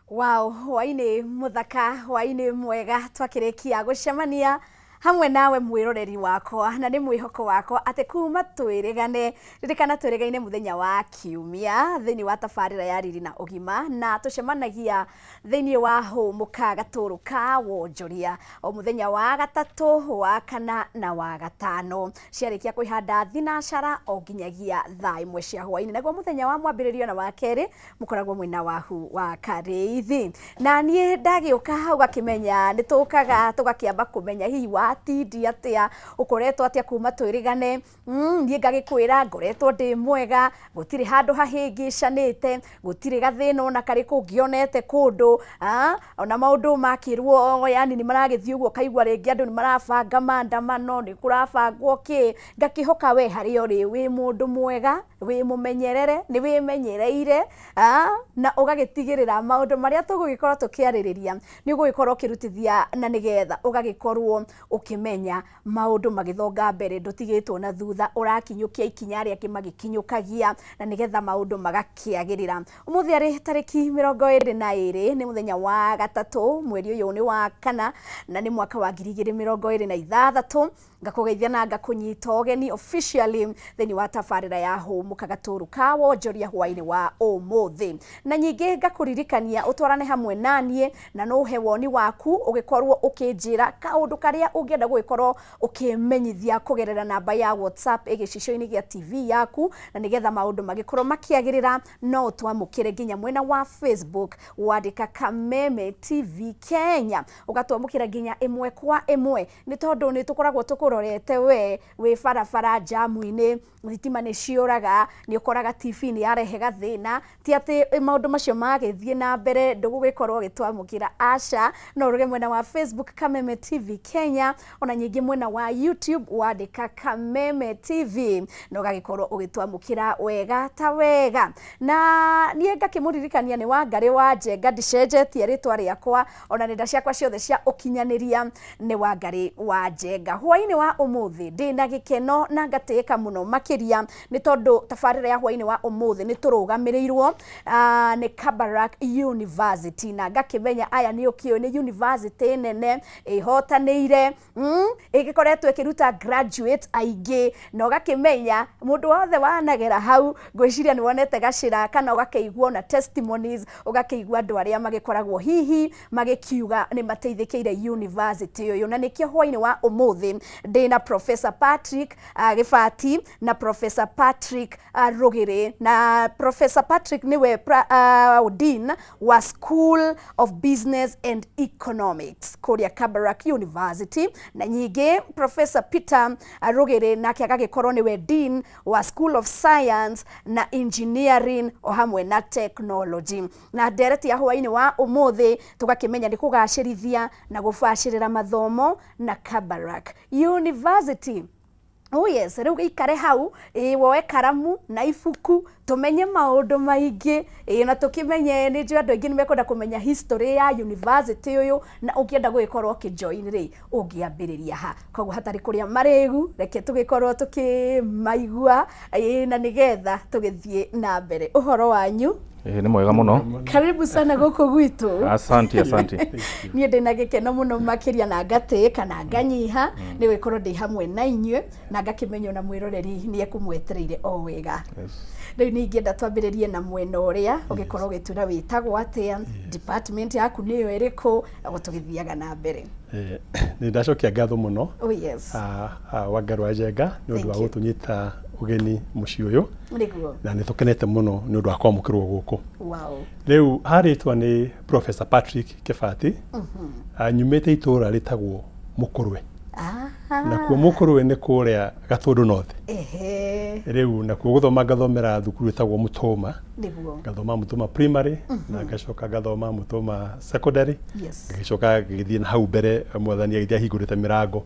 Wow, hwainĩ mũthaka, hwainĩ mwega twakĩrĩkia gũcemania hamwe nawe mwĩroreri wakwa, na nĩ mwĩhoko wakwa atĩ kuma twĩrĩgane, ririkana twĩrĩgaine mũthenya wa kiumia thĩinĩ wa tabarĩra ya Riri na Ũgima, na tũcemanagia thĩinĩ wa Hũmũka Gatũrũ ka Wonjoria o mũthenya wa gatatũ, wa kana na wa gatano, ciarĩkia kwĩhanda thinacara o nginyagia thaa 1 cia hwainĩ. Naguo mũthenya wa mwambĩrĩrio na wa kerĩ mũkoragwo mwĩna wahu wa Karĩithi. Na niĩ ndagĩũka ũgakĩmenya nĩ tũkaga tũgakĩamba kũmenya hihi watindi atĩa, ũkoretwo atĩa kuma twĩrĩgane. Niĩ ngagĩkwĩra ngoretwo ndĩ mwega, gũtirĩ handũ hahĩngĩcanĩte, gũtirĩ gathĩna ona karĩkũ ngĩonete kũndũ, ona maũndũ makĩrwo yani nĩ maragĩthiĩ ũguo ũkaigua rĩngĩ andũ nĩ marabanga maandamano, nĩ kũrabangwo kĩ, ngakĩhoka we harĩa ũrĩ wĩ mũndũ mwega, wĩ mũmenyerere, nĩ wĩmenyereire, na ũgagĩtigĩrĩra maũndũ marĩa tũgũgĩkorwo tũkĩarĩrĩria nĩ ũgũgĩkorwo ũkĩrutithia na nĩgetha ũgagĩkorwo ũkĩmenya maũndũ magĩthonga mbere ndũtigĩtwo na thutha, ũrakinyũkia ikinya arĩa angĩ magĩkinyũkagia na nĩgetha maũndũ magakĩagĩrĩra. Ũmũthĩ arĩ tarĩki 22, nĩ mũthenya wa gatatũ, mweri ũyũ nĩ wa kana na nĩ mwaka wa 2026. Ngakũgeithia na ngakũnyita ũgeni officially thĩinĩ wa tabarĩra ya Hũmũka Gatũrũ ka Wonjoria hwainĩ wa ũmũthĩ. Na nyingĩ ngakũririkania ũtwarane hamwe naniĩ na no ũhe woni waku ũgĩkorwo ũkĩnjĩra kaũndũ karĩa ũngĩenda gũgĩkorwo ũkĩmenyithia kũgerera namba ya WhatsApp ĩ gĩcicio-inĩ gĩa TV yaku, na nĩgetha maũndũ magĩkorwo makĩagĩrĩra no ũtwamũkĩre nginya mwena wa Facebook wandĩka Kameme TV Kenya, ũgatwamũkĩra nginya ĩmwe kwa ĩmwe, nĩ tondũ nĩ tũkoragwo tũkũrorete we wĩ barabara njamu-inĩ, thitima nĩ ciũraga, nĩ ũkoraga TV nĩ yarehe gathĩna, ti atĩ maũndũ macio magĩthiĩ na mbere ndũgũgĩkorwo ũgĩtwamũkĩra, aca, no ũrore mwena wa Facebook Kameme TV Kenya, ona nyingĩ mwena wa YouTube wandĩka Kameme TV na ũgagĩkorwo ũgĩtwamũkĩra wega ta wega. Na niĩ ngakĩmũririkania nĩ Wangarĩ wa Njenga, ndicenjetie rĩtwa rĩakwa ona nenda ciakwa ciothe cia ũkinyanĩria nĩ Wangarĩ wa Njenga. Hwainĩ wa ũmũthĩ ndĩna gĩkeno na ngatĩĩka mũno makĩria nĩ tondũ tabarĩra ya hwainĩ wa ũmũthĩ nĩ tũrũgamĩrĩirwo nĩ Kabarak University, na ngakĩmenya aya nĩ ũkĩũĩ nĩ university nene ĩhotanĩire, ĩgĩkoretwo ĩkĩruta graduate aingĩ, na ũgakĩmenya mũndũ wothe wanagera hau ngwĩciria nĩ wonete gacĩra kana ũgakĩigua ona testimonies, ũgakĩigua andũ arĩa magĩkoragwo hihi magĩkiuga nĩ mateithĩkĩire university ũyũ. Na nĩkĩo hwainĩ wa ũmũthĩ ndĩna Professor Patrick Gĩbati na Professor Patrick Rũgĩrĩ. Na Professor Patrick nĩwe Dean wa School of Business and Economics kũrĩa Kabarak University, na nyingĩ Professor Peter Rũgĩrĩ nake agagĩkorwo nĩwe Dean wa School of Science na Engineering o hamwe na Technology. Na ndereti ya hwainĩ wa ũmũthĩ tũgakĩmenya nĩ kũgacĩrithia na gũbacĩrĩra mathomo na Kabarak University. Oh yes, rĩu gĩikare hau, ĩ woe karamu na ibuku tũmenye maũndũ maingĩ, ĩ na tũkĩmenye nĩ njũĩ andũ aingĩ nĩ mekwenda kũmenya history ya university ũyũ, na ũngĩenda gũgĩkorwo ũkĩ join rĩ, ũngĩambĩrĩria ha. Koguo hatarĩ kũrĩa marĩgu, reke tũgĩkorwo tũkĩmaigua, ĩ na nĩgetha tũgĩthiĩ na mbere. Ũhoro wanyu? Ĩĩ nĩ mwega mũno. Karibu sana gũkũ gwitũ. Asante, asante. Niĩ ndĩna gĩkeno mũno makĩria na ngatĩĩka na nganyiha nĩ gũgĩkorwo ndĩ hamwe na inyuĩ, na ngakĩmenya ona mwĩroreri nĩ ekũmwetereire o wega. Rĩu nĩ ingĩenda twambĩrĩrie na mwena ũrĩa ũgĩkorwo ũgĩtwĩra wĩtagwo atĩa, department yaku nĩyo ĩrĩkũ, o tũgĩthiaga na mbere. Nĩ ndacokia ngatho mũno. Oh yes. Wangarĩ wa Njenga nĩ ũndũ wa Thank you. gũtũnyita ũgeni mũciĩ ũyũ. Nĩguo. Na nĩ tũkenete mũno nĩ ũndũ wa kwamũkĩrwo gũkũ. Wow. Rĩu harĩtwa nĩ Professor Patrick Kĩbati. Nyumĩte itũũra rĩtagwo Mũkũrwe. Nakuo Mũkũrwe nĩ kũrĩa Gatũndũ North. Rĩu nakuo gũthoma ngathomera thukuru ĩtagwo Mũtũma. Nĩguo. Ngathoma Mũtũma Primary na ngacoka ngathoma Mũtũma Secondary. Ngagĩcoka ngĩgĩthiĩ na hau mbere mwathani agĩthiĩ ahingũrĩte mĩrango.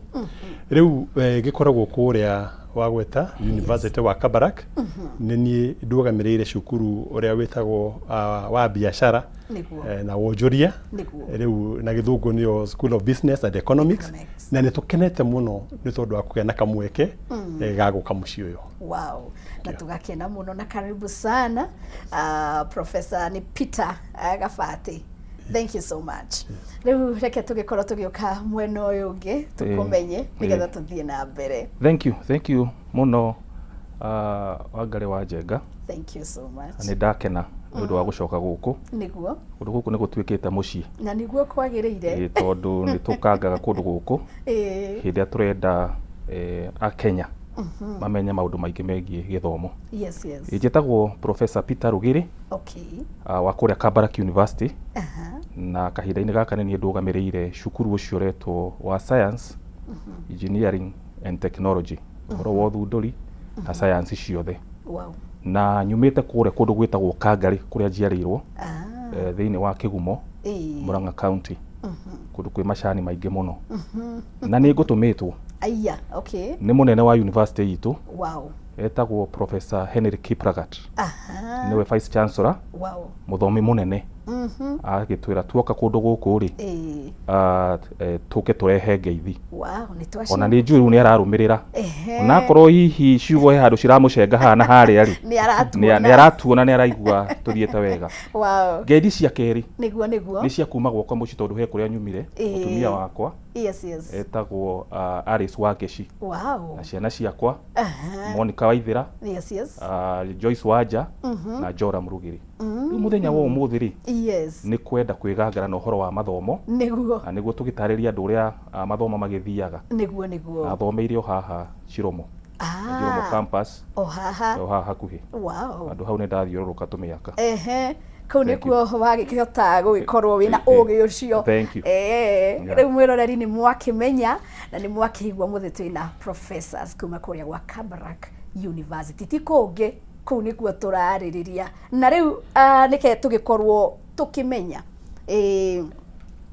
Rĩu gĩkoragwo kũrĩa wagweta University wa Kabarak. Nĩ niĩ ndũgamĩrĩire cukuru ũrĩa wĩtagwo wa biacara na wonjoria. Rĩu na gĩthũngũ nĩyo School of Business and Economics. Economics. Na nĩ tũkenete mũno nĩ tondũ wa kũgĩa na kamweke ga gũka mũciĩ ũyũ. Wow. Na tũgakena mũno na karibu sana Professor ni Peter Gabati. Thank you so much. Rĩu reke tũgĩkorwo tũgĩũka mwena ũyũ ũngĩ tũkũmenye nĩgetha tũthiĩ na mbere. Thank you, thank you mũno, Wangarĩ wa Njenga. Thank you so much. Nĩ ndakena nĩ ũndũ wa gũcoka gũkũ. Nĩguo. Kũndũ gũkũ nĩ gũtuĩkĩte mũciĩ. Na nĩguo kwagĩrĩire. Ĩ, tondũ nĩ tũkangaga kũndũ gũkũ hĩndĩ ĩrĩa tũrenda Akenya mamenye maũndũ maingĩ megiĩ gĩthomo. Yes. Ĩ, njĩtagwo Professor Peter Rugiri, wa kũrĩa Kabarak University. Na kahinda-inĩ gaka nĩ niĩ ndũgamĩrĩire cukuru ũcio ũretwo wa Science, Engineering and Technology, ũhoro wa ũthundũri na science ciothe. Na nyumĩte kũrĩa kũndũ gwĩtagwo Kangarĩ, kũrĩa njiarĩirwo, thĩinĩ wa Kĩgumo, Murang'a County, kũndũ kwĩ macani maingĩ mũno. Na nĩ ngũtũmĩtwo Aya, okay. nĩ mũnene wa university itũ, etagwo Professor Henry Kiplagat. Nĩwe Vice Chancellor, mũthomi mũnene. Agĩtwĩra tuoka kũndũ gũkũ rĩ, tũke tũrehe ngeithi. Nĩ twaci. Ona nĩ njũĩ rĩu nĩ ararũmĩrĩra. Onakorwo hihi ciugo he handũ ciramũcenga haha na harĩa rĩ, Nĩ aratuona. Nĩ aratuona, nĩ araigua tũthiĩte wega. Ngeithi cia kerĩ Nĩguo. nĩ cia kuma gwakwa mũciĩ, tondũ he kũrĩa nyumire, mũtumia wakwa Yes. etagwo Alice Wangeci. Na ciana ciakwa, Monica Waithera, Yes. Joyce Wanja na Joram Rugiri. Rĩu mũthenya wa ũmũthĩ rĩ, nĩ kwenda kwĩgangara na ũhoro wa mathomo. Nĩguo. Na nĩguo tũgĩtarĩria andũ ũrĩa mathomo magĩthiaga. Nĩguo. Athomeire o haha Chiromo. Chiromo campus. O haha. O haha hakuhĩ. Handũ hau nĩ ndathiũrũrũka tũmĩaka. Ehe. Kau Thank you. nĩkuo wagĩkĩhota gũgĩkorwo wĩna ũgĩ ũcio. Thank you. Rĩu mwĩroreri nĩ mwakĩmenya na nĩ mwakĩigua mũthĩ twĩna professors kuma kũrĩa gwa Kabarak University, ti kũngĩ, kũu nĩkuo tũrarĩrĩria. Na rĩu nĩke tũgĩkorwo tũkĩmenya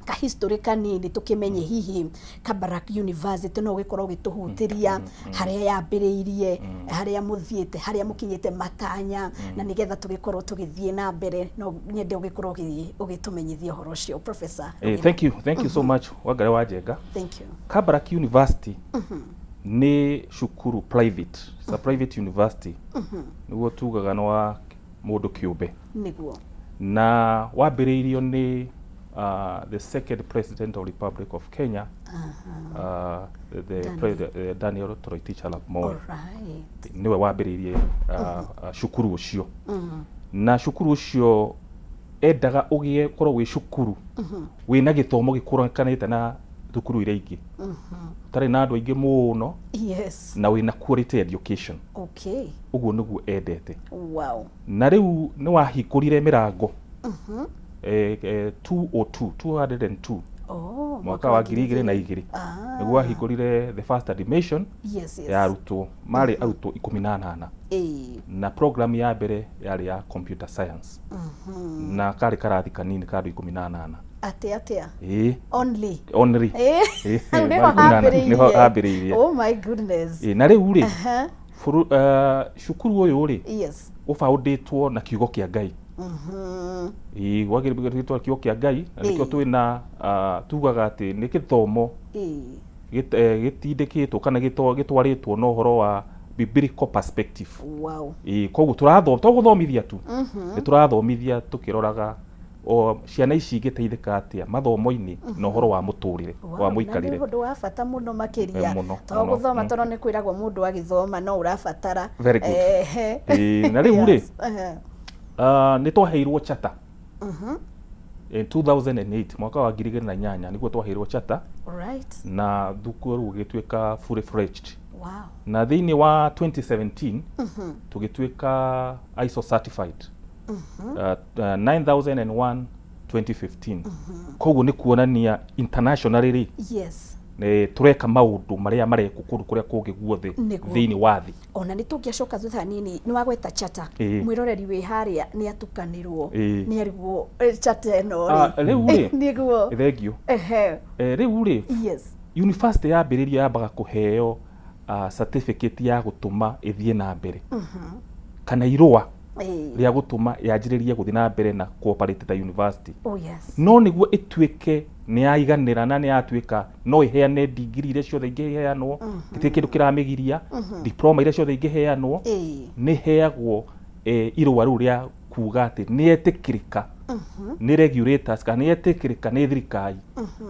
ka history kanini, tũkĩmenye hihi Kabarak University no ũgĩkorwo ũgĩtũhutĩria harĩa yambĩrĩirie, harĩa mũthiĩte, harĩa mũkinyĩte matanya, na nĩgetha tũgĩkorwo tũgĩthiĩ na mbere, no nyende ũgĩkorwo ũgĩtũmenyithia ũhoro ũcio, Professor. Thank you, thank you so much, Wangarĩ wa Njenga. Thank you. Kabarak University nĩ cukuru private. It's a private university. Nĩguo tugaga nĩ wa mũndũ kĩũmbe. Nĩguo. Na wambĩrĩirio nĩ the second president of Republic of Kenya, the Daniel. President, Daniel Toroitich arap Moi. Nĩwe wambĩrĩirie cukuru ũcio. Na cukuru ũcio endaga ũgĩe ũkorwo wĩ cukuru wĩna gĩthomo gĩkũranĩte na thukuru iria ingĩ, ũtarĩ na andũ aingĩ mũno, na wĩna quality education. Ũguo nĩguo endete. Na rĩu nĩ wahingũrire mĩrango 202, 202, Oh, mwaka wa 2002, nĩguo wahingũrire the first admission ya arutwo, marĩ arutwo 18, na program ya mbere yarĩ ya computer science, na karĩ karathi kanini ka andũ 18. Atĩ atĩa? Ĩĩ. Only? Only. Hau nĩho marĩ 18, nĩho hambĩrĩirie. hambĩrĩirie. Oh my goodness. Ĩĩ, na rĩu rĩ, cukuru ũyũ rĩ, ũbaũndĩtwo na kiugo kĩa Ngai. Ĩĩ, gwagĩrĩtwo kiugo kĩa Ngai, na nĩkĩo twĩna tugaga atĩ nĩ gĩthomo gĩtindĩkĩtwo kana gĩtwarĩtwo na ũhoro wa biblical perspective. Ĩĩ, koguo tũrathoma to gũthomithia tu, nĩ tũrathomithia tũkĩroraga o ciana ici ingĩteithĩka atĩa mathomo-inĩ na ũhoro wa mũtũrĩre wa Na nĩ mũikarĩre. ũndũ wa bata mũno makĩria. Mũno, to mũno. gũthoma, tondũ nĩ kwĩragwo mũndũ agĩthoma no ũrabatara. Very good. Ĩĩ, na rĩu rĩ, nĩ twaheirwo charter in 2008, mwaka wa 2008 nĩguo twaheirwo charter, na thukuru ũgĩtuĩka fully fledged. Na thĩinĩ wa 2017 tũgĩtuĩka ISO certified 9001 2015. Koguo nĩ kuonania internationally rĩ, nĩ tũreka maũndũ marĩa marekwo kũndũ kũrĩa kũngĩ guothe thĩinĩ wa thĩ. Ona nĩ tũngĩacoka thutha nini, nĩ wagweta charter. Mwĩroreri wĩ harĩa nĩ atukanĩrwo, nĩ arigwo charter ĩno rĩ. Rĩu rĩ, Nĩguo. Thank you. Rĩu rĩ, university yambĩrĩria yambaga kũheo certificate ya gũtũma ĩthiĩ na mbere, kana irũa rĩa gũtũma yanjĩrĩrie gũthiĩ na mbere na cooperate ta university. No nĩguo ĩtuĩke nĩ yaiganĩra na nĩ yatuĩka no ĩheane degree iria ciothe ingĩheanwo, gĩtirĩ kĩndũ kĩramĩgiria, diploma iria ciothe ingĩheanwo, nĩ heagwo irũa rĩu rĩa kuga atĩ nĩ etĩkĩrĩka. Nĩ regulators kana nĩ yetĩkĩrĩka nĩ thirikari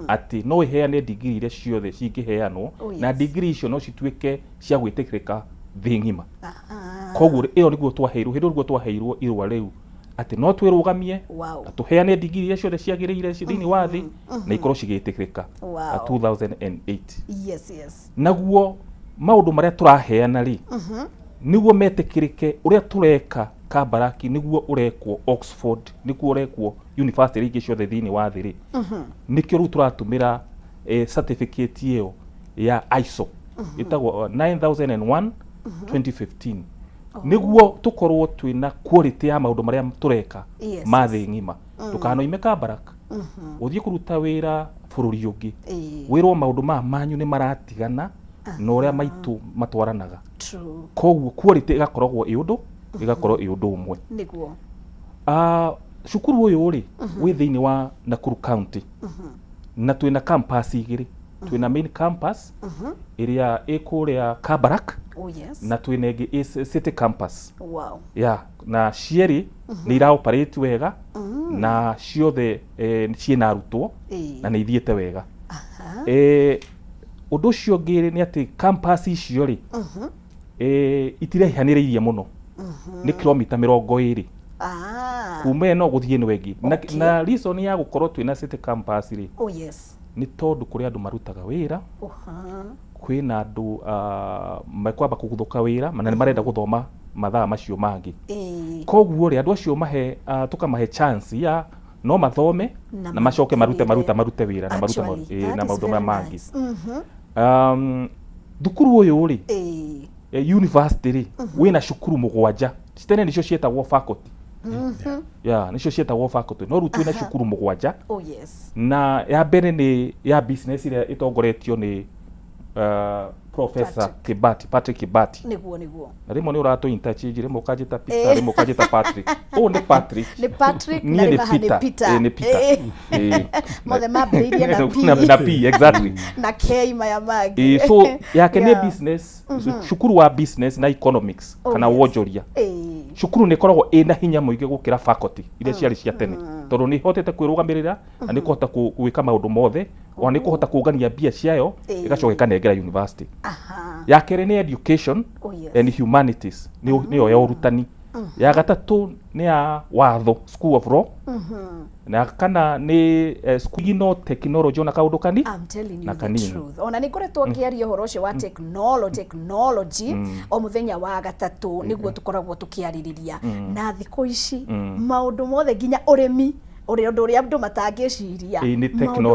atĩ no ĩheane degree iria ciothe cingĩheanwo. Na degree icio no cituĩke cia gwĩtĩkĩrĩka thĩ ng'ima. Koguo ĩyo nĩguo twaheirwo, hĩndĩ ĩyo nĩguo twaheirwo irũa rĩu atĩ no twĩrũgamie na tũheane degree iria ciothe ciagĩrĩire thĩinĩ wa thĩ na ikorwo cigĩtĩkĩrĩka. 2008. Naguo maũndũ marĩa tũraheana rĩ, nĩguo metĩkĩrĩke, ũrĩa tũreka Kabarak nĩguo ũrekwo Oxford, nĩguo ũrekwo university iria ingĩ ciothe thĩinĩ wa thĩ rĩ, nĩkĩo rĩu tũratũmĩra certificate ĩyo ya ISO ĩtagwo 9001 2015, nĩguo tũkorwo twĩna quality ya maũndũ marĩa tũreka ma thĩ ng'ima. Ndũkanoime Kabarak ũthiĩ kũruta wĩra bũrũri ũngĩ, wĩrwo maũndũ maya manyu nĩ maratigana na ũrĩa maitũ matwaranaga. Koguo quality ĩgakoragwo ĩ ũndũ, ĩgakorwo ĩ ũndũ ũmwe. Cukuru ũyũ rĩ, wĩ thĩinĩ wa Nakuru County na twĩna campus igĩrĩ. Twĩna main campus ĩrĩa ĩ kũrĩa Kabarak na twĩna ĩngĩ ĩ city campus. Yeah, na cierĩ nĩ ira operate wega na ciothe ciĩna arutwo na nĩ ithiĩte wega. Ũndũ ũcio ũngĩ nĩ atĩ campus icio rĩ, itiraihanĩrĩirie mũno, nĩ kilomita 20 kuma ĩno gũthiĩ ĩno ĩngĩ. Na, na reason ya gũkorwo twĩna city campus rĩ, nĩ tondũ kũrĩ andũ marutaga wĩra, kwĩna andũ mekwamba kũguthũka wĩra na nĩ marenda gũthoma mathaa macio mangĩ. Koguo rĩ, andũ acio mahe tũkamahe chance ya no mathome na macoke marute maruta marute wĩra na marute na maũndũ maya mangĩ. Thukuru ũyũ rĩ, university rĩ, wĩna cukuru 7. Tene nĩcio cietagwo faculty. Yeah, nĩcio cietagwo faculty, no rĩu twĩna cukuru 7. Na ya mbere nĩ ya business ĩrĩa ĩtongoretio nĩ Professor Kibati, Patrick Kibati. Nĩguo, nĩguo. Na rĩmwe nĩ ũratũ interchange, rĩmwe ũkanjĩta Peter, rĩmwe ũkanjĩta Patrick. Ũũ nĩ Patrick. Nĩ Patrick. Na nĩ Peter. Peter. Nĩ Peter. Mothe mambĩrĩirie na P. Na P, exactly. Na K maya mangĩ. So yake nĩ business, cukuru wa business na economics kana wonjoria. Cukuru nĩ ĩkoragwo ĩna hinya mũingĩ gũkĩra faculty iria ciarĩ cia tene, tondũ nĩ ihotete kwĩrũgamĩrĩra na nĩ kũhota gwĩka maũndũ mothe, ona nĩ kũhota kũngania mbia ciayo ĩgacoka ĩkanengera university. Ya kerĩ nĩ education and humanities, nĩyo ya ũrutani. Ya gatatũ nĩ ya watho, school of law. Na kana nĩ school no technology ona kaũndũ kani na kanini. Ona nĩ ngoretwo ngĩaria ũhoro ũcio wa technology o mũthenya wa gatatũ, nĩguo tũkoragwo tũkĩarĩrĩria. Na thikũ ici maũndũ mothe nginya ũrĩmi, ũrĩa ũndũ ũrĩa andũ matangĩciria. Nĩ technology.